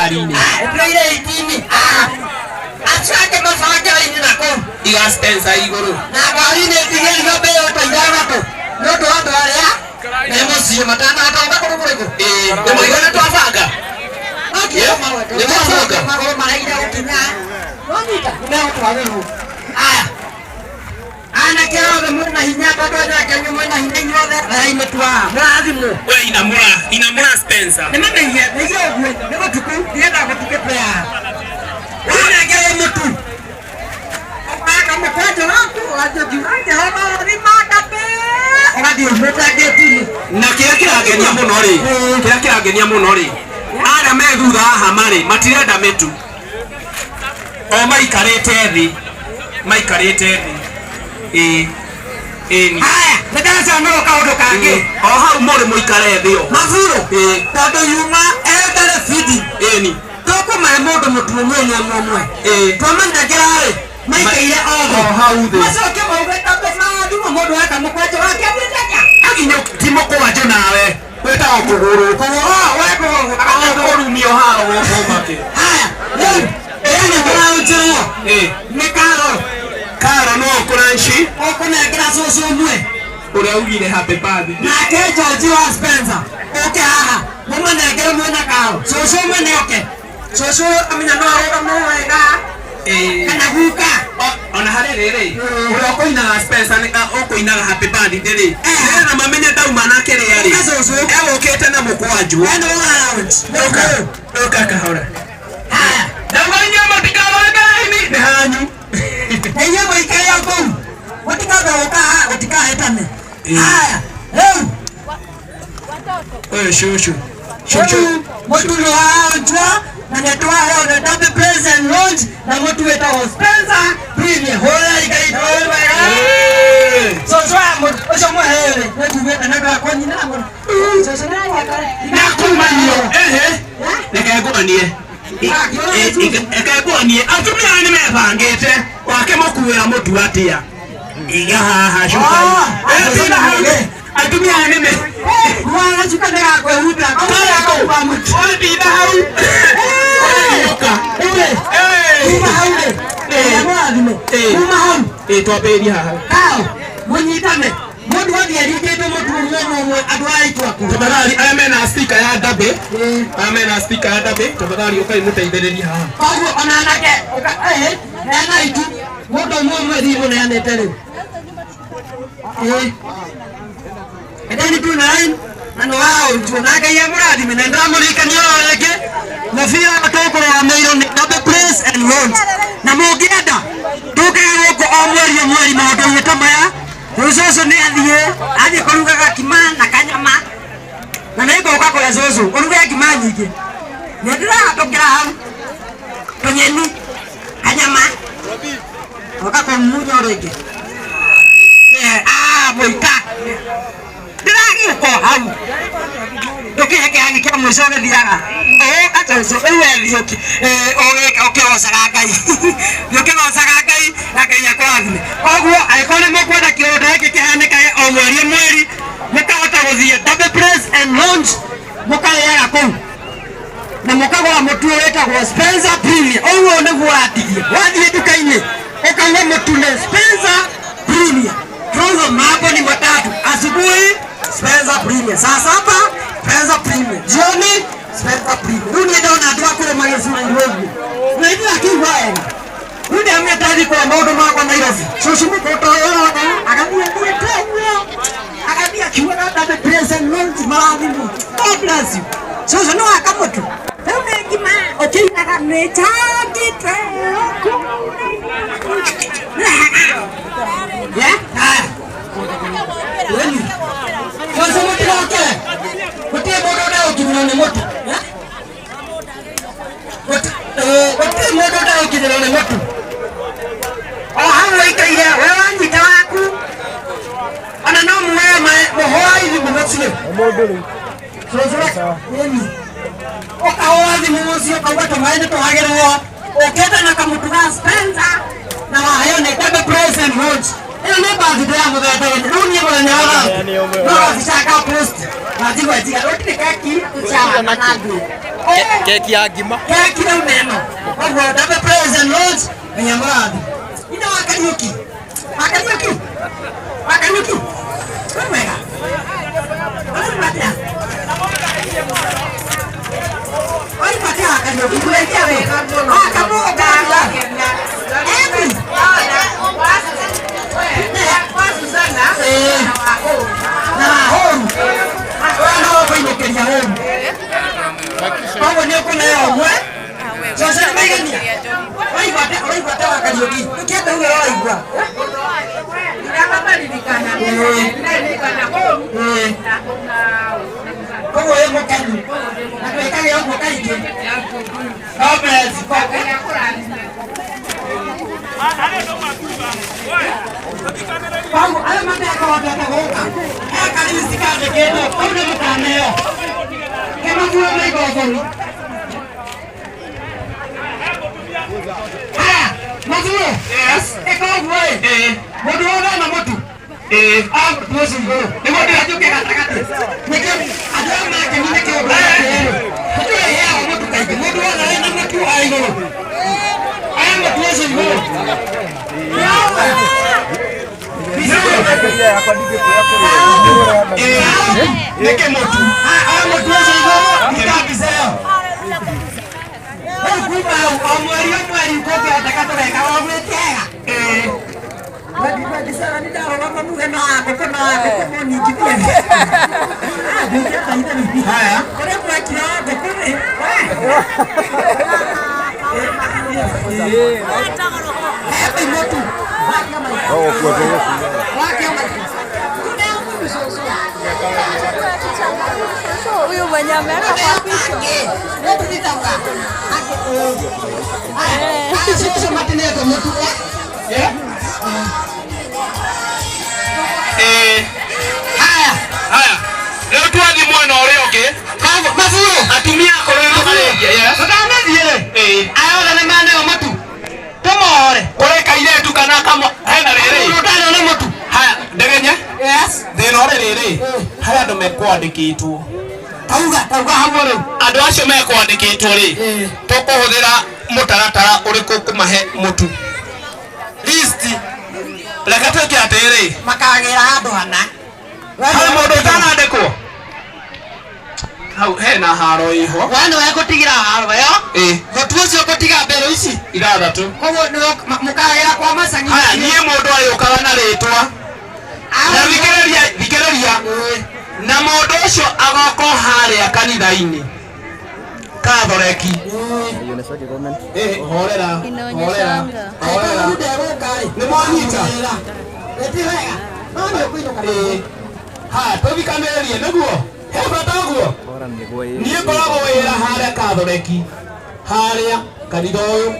ngari-inĩ. Ndĩraire itini. Acio angĩ mabange raini na kũu. Iga Spencer igũrũ. Na ngari nĩ ĩtigĩrire mbĩyo ta ithathatũ nĩ ũndũ wa andũ arĩa me mũciĩ matanahota gũka kũndũ kũrĩkũ. Ĩĩ, nĩ mũigo nĩ twabanga. Nĩ twabanga. Magũrũ maraire gũkinya. Nonyita nĩ megũtwarĩrwo. Aya. Anake othe mwĩna hinya tondũ anake anyu mwĩna hinya inyuothe rehai mĩtu haha mũrathimwo. We inamũra, inamũra Spencer. Nĩ mamĩiye, mĩiye ũguo nĩ gũtuku nĩgetha gũtuke twĩ haha. Wanengerwo mũtu ũkaka mũkwanjũ waku ũgathiĩ ũkiuga Jehova rathima ndabĩ ũgathiĩ umĩte ngĩti-inĩ. Na kĩrĩa kĩrangenia mũno rĩ, kĩrĩa kĩrangenia mũno rĩ, arĩa me thutha haha marĩ matirenda mĩtu. O maikarĩte thĩ, maikarĩte thĩ. Ĩĩ, ĩni. Haya, nĩ ndĩracanũrwo kaũndũ kangĩ. O hau mũrĩ mũikare thĩ o. Maburo Ĩĩ. tondũ yuma elderly feeding Ĩni. tũkũmahe mũndũ mũtu ũmwe ũmwe ũmwe ũmwe. Ĩĩ. Twamanengera rĩ maikaire othe. O hau thĩ. Macoke mauge tondũ mathimwo mũndũ eka mũkwanjũ wake athiĩte atĩa? Aginya ti mũkwanjũ nawe. Wĩtagwo kũgũrũ. Kũgũrũ, we kũgũrũ. Kũrumio haha gũkũ make. Haya, rĩu ĩno ndĩraũnjĩrwo Ĩĩ. nĩ Karo. Karo no ũkũranci Ũkũnengera cũcũ ũmwe. ũrĩa ugire happy birthday. Nake George wa Spencer ũke haha mũmanengere mwĩna Karo. Cũcũ ũmwe nĩ oke. Cũcũ amenya no arũgame wega Ĩĩ. kana guka. Ona harĩ rĩrĩ ũrĩa ũkũinaga Spencer nĩ ũkũinaga happy birthday rĩ nĩgetha mamenye ndauma na kĩrĩa rĩ Ũka cũcũ. Egũkĩte na mũkwanjũ. We nĩ wa lounge. Ũka ũka kahora. Haya. Ndauga inyuĩ mũtikarore raini nĩ hanyu. Na inyuĩ mũikare o kũu. Mũtikaga gũka haha gũtikahĩtane. Haya, rĩu Ũyũ cũcũ. Cũcũ. rĩu mũtu nĩ waranjwo na nĩ twaheo nĩ Derby Place and Lounge na mũtu wĩtagwo Spencer Premier. Hũrĩrai Ngai tũĩ wega. Cũcũ wa mũtu ũcio mũheo rĩ, nĩ njugĩte nĩ ũndũ wa kũnyina mũno. Cũcũ nĩ mwaka. Nakumanio. Ehe. Reke nguonie. Reke nguonie. Atumia aya nĩ mebangĩte. Wakĩmũkuĩra mũtu atĩa? Iga haha cuka. Ah, Tinda hau. Atumia aya nĩ me. Mwana cuka nĩ gakwehumbĩra. Koguo mũtu. Watinda hau. Ũrahiũka. Rĩu kuma hau rĩ, Eh. mũrathime. Eh. Kuma hau. Ĩ twambĩrĩrie haha. Kao, mũnyitane. Mũndũ athiĩ aringĩtwo mũtu ũmwe ũmwe ũmwe andũ a itwaku. Tafadhali arĩa mena speaker ya Derby, Eh. arĩa mena speaker ya Derby, tafadhali ũkai mũteithĩrĩrie haha. Koguo ona anake ũka eh neana itu mũndũ ũmwe ũmwe thiĩ mũneanĩte rĩu. Eh. Endeni tu na line na nĩ waũnjwo na Ngai amũrathime na ndĩramũririkania o rĩngĩ mũbira tũkũrũgamĩirwo nĩ Derby Place and Lounge na mũngĩenda tũkaga gũkũ o mweri o mweri maũndũ-inĩ ta maya. Rĩu cũcũ nĩ athiĩ athiĩ kũruga gakima na kanyama na nĩ ngũka kũrĩa cũcũ ũruge ngima nyingĩ nĩ ndĩrahatũkĩra hau tũnyeni kanyama oka kũmunya o rĩngĩ. Eh, ah, mũika ndĩragĩũka o hau ndũkĩhe kĩhang'i kĩa mũico ũgĩthiaga ũka cũcũ rĩu we thiĩ ũkĩgocaga Ngai thiĩ ũkĩgocaga Ngai na Ngai akũrathime. Koguo angĩkorwo nĩ mũkwenda kĩũndũ gĩkĩ kĩhanĩkage o mweri o mweri mũkahota gũthiĩ Derby Place and Lounge mũkarĩaga kũu na mũkagũra mũtu ũyũ wĩtagwo Spencer Premier. Ũguo nĩguo ũratigia wathiĩ nduka-inĩ ũkauga mũtu nĩ Spencer Premier. Turauga mambo ni matatu: asubuhi Spencer Premier, saa saba Spencer Premier, jioni Spencer Premier. Rĩu niĩ ndona andũ akũrũ magĩcurairwo ũguo na ithuĩ akĩigua wega. Rĩu ndĩramenya ndathiĩ kũrĩa maũndũ makwa Nairobi, cũcũ mũkũrũ ta ũyũ ũrona agathiĩ athiĩte ũguo agathiĩ akiugaga Derby Place and Lounge marathimwo. God bless you. Cũcũ nĩ waka mũtu rĩu nĩ ngima ũkĩinaga nĩ njangĩte. Yeah? Haya. Weni. Cũcũ mũtigoke. Gũtirĩ mũndũ ũtegũkinyĩrwo nĩ mũtu. Eh? Gũtirĩ mũndũ ũtegũkinyĩrwo nĩ mũtu. O hau ũikaire we wanyita waku ona no muoye mũhũra thimũ mũciĩ. Cũcũ ĩni. Ũkahũra thimũ mũciĩ ũkauga tũmaĩ nĩ tũhagĩrwo ũkĩte na kamũtu ga Spencer na waheo nĩ Derby Place and Lounge. Ĩno nĩ birthday ya mũthemba ũyũ. Rĩu niĩ mũthenya wa no gabica ka post na njigua njiga gũtirĩ keki tũcawa kana ndũ. Keki ya ngima. Keki rĩu nĩ ĩno. Koguo double praise and Lord nginya mũrathi. Ina wa Kariũki. Wa Kariũki. Wa Kariũki. Wĩ mwega. Ũraigua atĩa? Ũraigua atĩa wa Kariũki? Kũrĩkia wega mũno. Wa Kamũgũnda. Emi. Eh. Na Wahoru. Wewe no ũkũinũkĩria horu. Koguo nĩ ũkũneo ũmwe. Coco nĩ maigania. Ũraigua atĩa? Ũraigua atĩa wa Kariũki? Ũkĩenda uge ũraigua. Eh. Koguo wĩ mũkenu. Na twĩkage ũguo kaingĩ. God bless. Koguo arĩa matekũhotete gũka, he kalisti kandĩkĩtwo, kau nĩ mũkaneo. Kĩmakuo maigoboru. Haya, Mathuro. Yes. Ĩka ũguo ĩ. Eh. Mũndũ wothe ena mũtu. Eh. Ah, mũtu ũcio igũrũ. Nĩguo ndĩrathiũke gatagatĩ. Nĩkĩo andũ aya makeni nĩkĩo ngũrũ atĩrĩrĩ. Tũtũreheaga mũtu kaingĩ. Mũndũ wothe wĩna mũtu wa igũrũ. Aya mũtu ũcio igũrũ. Eh. Nĩkĩ mũtu? Aya mũtu ũcio igũrũ. Ita mbica ĩyo. Rĩu kuma hau o mweri o mweri kũngĩhoteka tũgeka o ũguo kĩega. Eh. Haya. Huyu mwenye ameweka kwa picha. Eh. Haya. Rĩu twathiĩ mwena ũrĩa ũngĩ. Atumia akũrũ nĩ marĩngia. Yes. Eh. Aya othe nĩ maneo mũtu tũmohore Kũrĩ kairĩtu kana kamwa hena rĩrĩ. mũndũ ũtarĩ na mũtu. Haya, ndegenye. Yes. Thĩna ũrĩ rĩrĩ. Harĩ andũ mekwandĩkĩtwo. Tauga tauga hau rĩu. Andũ acio mekwandĩkĩtwo rĩ, tũkũhũthĩra mũtaratara ũrĩkũ kũmahe mũtu? List. Reke twĩke atĩrĩ. Makagĩra handũ hana. Harĩ mũndũ ũtanandĩkwo? Hau hena haro ĩho. We nĩwe ngũtigĩra haro ĩyo. Ĩ. Mũtu ũcio ngũtiga mbere ici. Ithathatũ. Koguo nĩwe mũkagĩra kwa macangi. Haya, niĩ mũndũ arĩũkaga na rĩtwa. Na thikĩrĩria, thikĩrĩria. Na mũndũ ũcio agoka o harĩa kanitha-inĩ. Kathoreki. Eh, horera. Horera. Inaonyeshanga. Horera. Nĩ mwanyita? Ĩ. Haya, tũthikanĩrĩrie nĩguo. He bata ũguo. Niĩ ngoragwo wĩra harĩa Kathoreki. Harĩa kanitha ũyũ.